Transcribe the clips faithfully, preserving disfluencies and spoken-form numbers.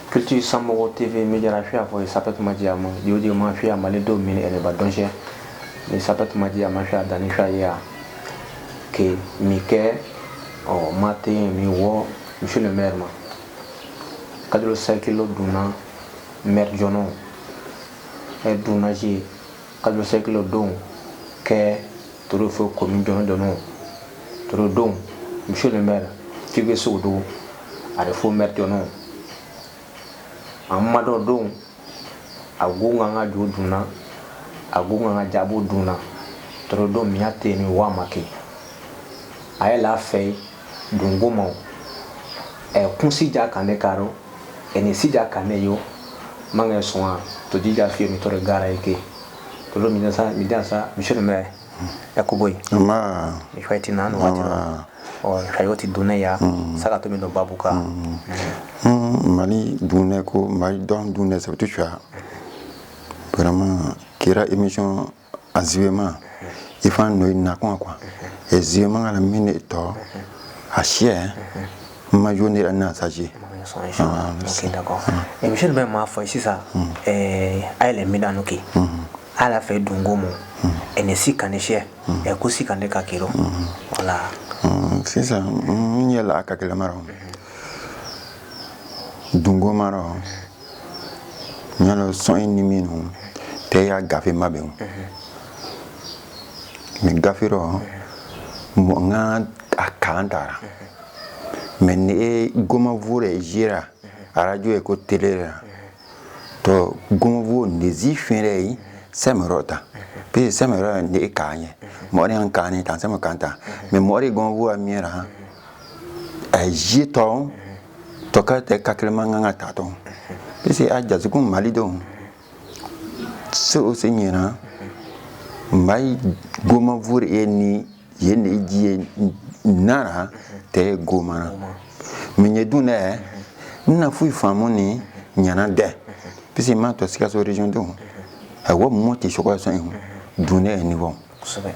Culture Sanmɔgɔ T V, mi jara fia fɔ, i sapɛ tuma jia ma, jio jio ma fia Mali do mi ni ɛnɛ ba dɔnsiɛ. Mi sapɛ tuma jia ma fia dani fia ya. Ke mi kɛ, ɔ, ma te mi wɔ, monsieur le maire ma. Kadro circuit lo dunna maire jɔnɔ. Ɛ dunna ji, kadro circuit lo don, kɛ, toro fo commune jɔnɔ jɔnɔ. Toro don, monsieur le maire, fige so do, are fo maire jɔnɔ. Amma dɔ don, agu ŋaŋa ju dunna, agu ŋaŋa jabu dunna, toro don mi ate ni wa make. Aye la fɛ, dungomɔ, ɛ kun si ja kane karo, ɛni si ja kane yo, maŋɛ sɔŋa, to jija fio mi toro gara ike. Toro mi dansa, mi dansa, mi sholo mɛ, ɛ kuboi. Ma. Mi fɛ ti na no wati. Ma. Ɔ, fɛ yo ti dunɛ ya, saka to mi no babuka. Mm, Mali dunɛ ko, Mali dɔn dunɛ sɛ tu sua. Vraiment, kira émission a ziwe ma. I fan no i na kwa kwa. E ziwe ma ŋa la mi ni tɔ. A siɛ. Ma yo ni la na sa ji. Ok, d'accord. Émission bɛ ma fɔ sisa. Ɛ, a yɛlɛ mi da no ki. Ala fɛ dungomɔ. Ɛnɛ si kane siɛ. Ɛ, ku si kane ka kiro. Voilà. Sisa, n yɛlɛ a ka kila mara. Dungomɔ rɔ, nyalo sɔn i ni mi nu, te ya gafe ma be nu. Mi gafe rɔ, mɔ ŋa a ka n tara. Mɛ ni e goma vore jira, a radio e ko tele ra. To goma vo ni zi fɛn rɛ i, sɛmɛ rɔ ta. Pe sɛmɛ rɔ ni e ka nyɛ. Mɔ ri an ka ni ta, sɛmɛ ka ta. Mɛ mɔ ri goma vo a mi ra. A ji tɔ, tɔ ka te kakle ma ŋaŋa ta tɔ. Pese a jazi kun Mali do. Se o se nyina, mai goma vure e ni, ye ni ji ye nara, te goma na. Mi nye du ne, na fui famu ni, nyana de. Pese ma tɔ Sikaso région do. A wo mo ti soko so en, du ne ni wo. Kosɛbɛ.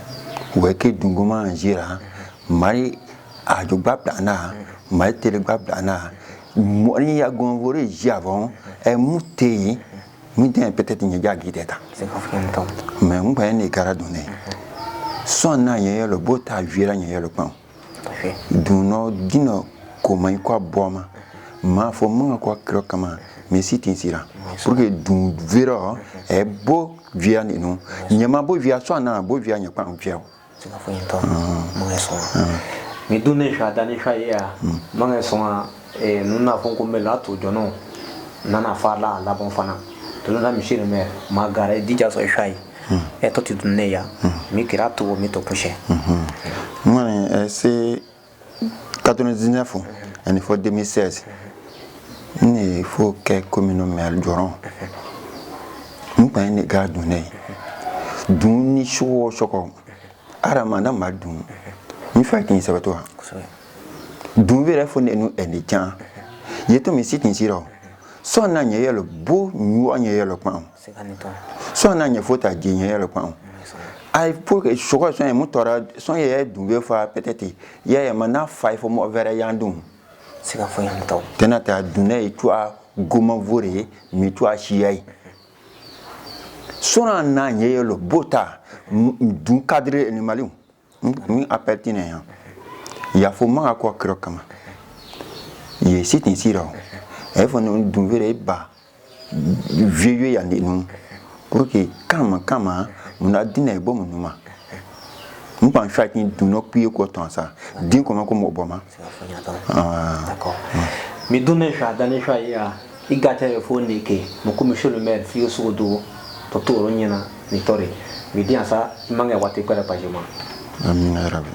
Wɛ ke dungoma n jira, mari a jo gbabla na, mari tele gbabla na, mɔni ya gɔn vore jia vɔn, ɛ mu te, mi den peut-être nyɛ ja gi teta. Mɛ n kpa ni gara dunɛ. Sɔn na nyɛ yɛlɛ bo ta jira nyɛ yɛlɛ kpɔn. Dun nɔ, dinɔ, ko ma yi kwa bɔ ma. Ma fo ma ŋa kwa kiro kama, mi si tin sira. Pour que dun vira, ɛ bo via ni nu. Nyɛ ma bo via so na bo via nyɛ kpa via. Sika fo yin tɔ. Maŋɛ sɔŋa. Mi du ne sha dani sha ya. Maŋɛ sɔŋa, ɛ, nu na fo ko me la to jɔnɔ. Nana fa la la bon fana. To na mi shire me ma gare di ja so sha yi. Ɛ tɔ ti du ne ya. Mi kira to mi to kushe. Mani, ɛ, se quatre-vingt-dix-neuf, ɛni fo deux mille seize. Ni fo kɛ commune maire jɔrɔn. N kpa ni ga dunɛ. Dun ni sɔkɔ sɔkɔ. Ara ma na ma dun. Ni fa kin sɛbɛ to ha. Dun vere fo ne nu ɛni jan. Ye to mi si tin siro. Sɔn na nyɛ yɛlɛ bo nyuɔ nyɛ yɛlɛ kpɔn. Sɔn na nyɛ fo ta je nyɛ yɛlɛ kpɔn. Ai pour que sɔkɔ sɔn ye mu tɔra sɔn ye dun ve fa peut-être ye ye ma na fa fo mɔ vere yan dun. Sika fo yan tɔ. Tena ta dun ne tua goma vore mi tua shi ye. Sɔn na nyɛ yɛlɛ bo ta dun cadre ni Mali. Mi appel ti ne ya. Ya fo ma ko kiro kama. Ye si tin siro. E fo nu dun vere ba. Vieux ya ni nu. Pour que kama kama mu na dina bo mu numa. Mu pa fight ni dun no kpiye ko ton sa. Din ko ma ko mo bo ma. Ah. D'accord. Mi du ne sha dani sha ya. I gate fo ne ke. Mo ko monsieur le maire fi o so do. To toro nyina ni tore. Mi di ansa mangɛ wate kwɛrɛ pajema. Amin ya rabbi.